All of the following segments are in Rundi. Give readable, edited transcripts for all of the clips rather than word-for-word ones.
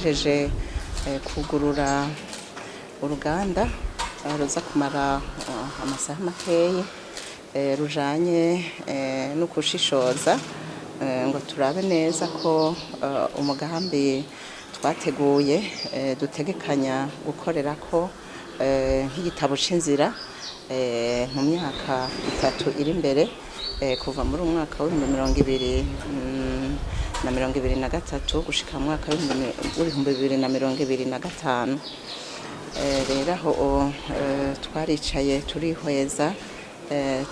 Turahejeje kugurura uruganda ruza kumara amasaha makeyi, rujanye no kushishoza ngo turabe neza ko umugambi twateguye dutegekanya gukorerako nk'igitabo c'inzira mu myaka 3 iri imbere, kuva muri umwaka w'ibihumbi 20 na 2023 gushika mu mwaka w'2025. Rero aho twaricaye, turihweza,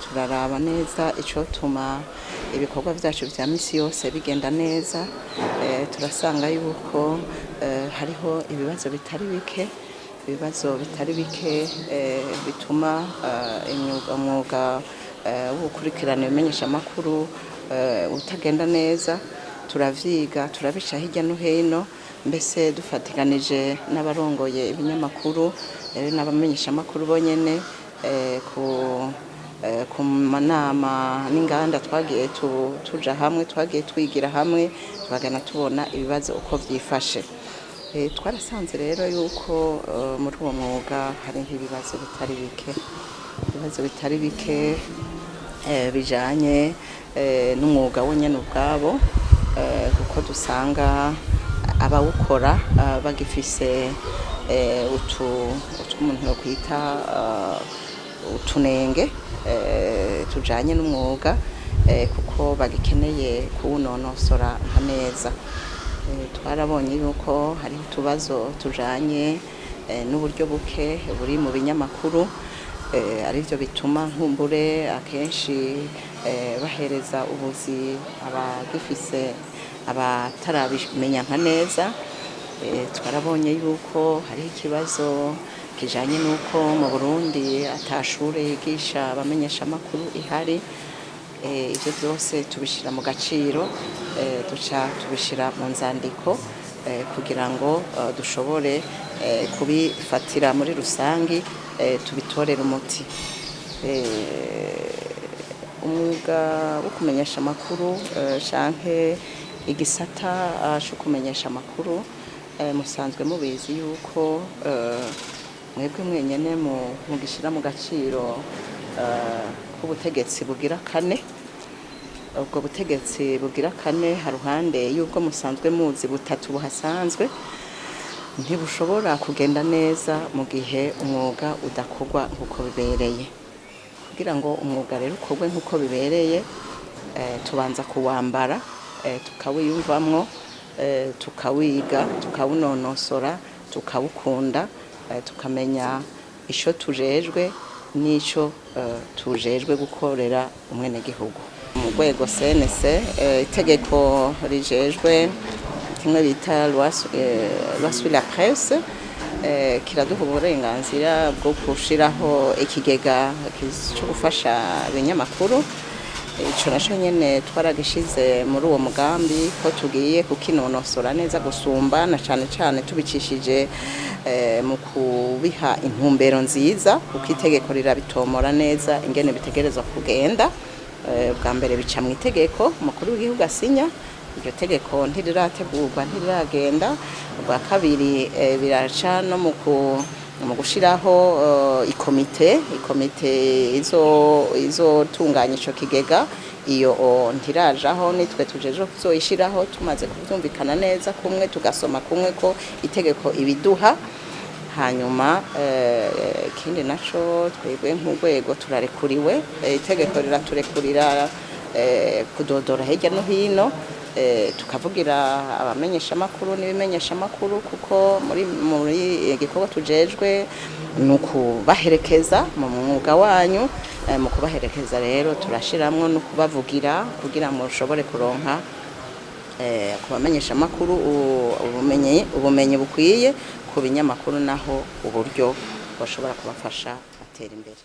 turaraba neza icotuma ibikorwa vyacu vya misi yose bigenda neza. Turasanga yuko hariho ibibazo bitari bike, ibibazo bitari bike bituma umwuga wo gukurikirana ibimenyeshamakuru utagenda neza. Turavyiga, turabica hirya no hino, mbese dufatikanije n'abarongoye ibinyamakuru n'abamenyeshamakuru bonyene ku manama n'inganda twagiye tuja hamwe, twagiye twigira hamwe, twagana tubona ibibazo uko vyifashe. Twarasanze rero yuko muri uwo mwuga hariho ibibazo bitari bike, ibibazo bitari bike bijanye n'umwuga wonyene ubwabo, kuko dusanga abawukora bagifise utu umuntu yokwita utunenge tujanye n'umwuga, kuko bagikeneye kuwunonosora nka neza. Twarabonye yuko hariho utubazo tujanye n'uburyo buke buri mu binyamakuru, arivyo bituma nkumbure akenshi bahereza ubuzi abagifise abatarabimenya nka neza. Twarabonye yuko hariho ikibazo kijanye n'uko mu Burundi atashure yigisha abamenyeshamakuru ihari. Ivyo vyose tubishira mu gaciro, duca tubishira mu nzandiko kugira ngo dushobore kubifatira muri rusangi, tubitorere umuti. Umwuga wo kumenyesha amakuru canke igisata co kumenyesha amakuru, musanzwe mubizi yuko mwebwe mwenyene mugishira mu gaciro k'ubutegetsi bugira kane. Ubwo butegetsi bugira kane, haruhande y'ubwo musanzwe muzi butatu buhasanzwe, ntibushobora kugenda neza mu gihe umwuga udakorwa nk'uko bibereye. Kugira ngo umwuga rero ukorwe nk'uko bibereye, tubanza kuwambara, tukawiyumvamwo, tukawiga, tukawunonosora, tukawukunda, tukamenya ico tujejwe n'ico tujejwe gukorera umwenegihugu. Mu rwego CNC, itegeko rijejwe kimwe bita loi sur la presse kiraduha uburenganzira bwo gushiraho ikigega cyo gufasha ibinyamakuru. Ico naco nyene twaragishize muri uwo mugambi ko tugiye kukinonosora neza gusumba, na cane cane tubicishije mu kubiha intumbero nziza, kuko itegeko rirabitomora neza ingene bitegerezwa kugenda. Bwa mbere bica mu itegeko umukuru w'igihugu asinya. Iryo tegeko ntirirategurwa, ntiriragenda. Ubwa kabiri, biraca no mu gushiraho ikomite izotunganya ico kigega. Iyo ntirajaho, nitwe tujeje kuzoyishiraho tumaze kuvyumvikana neza kumwe, tugasoma kumwe ko itegeko ibiduha. Hanyuma ikindi naco, twebwe nk'urwego turarekuriwe, itegeko riraturekurira kudodora hirya no hino, tukavugira abamenyeshamakuru n'ibimenyeshamakuru, kuko muri igikorwa tujejwe ni ukubaherekeza mu mwuga wanyu. Mu kubaherekeza rero turashiramwo no kubavugira kugira ngo mushobore kuronka ku bamenyeshamakuru ubumenyi bukwiye, ku binyamakuru naho uburyo bashobora kubafasha batera imbere.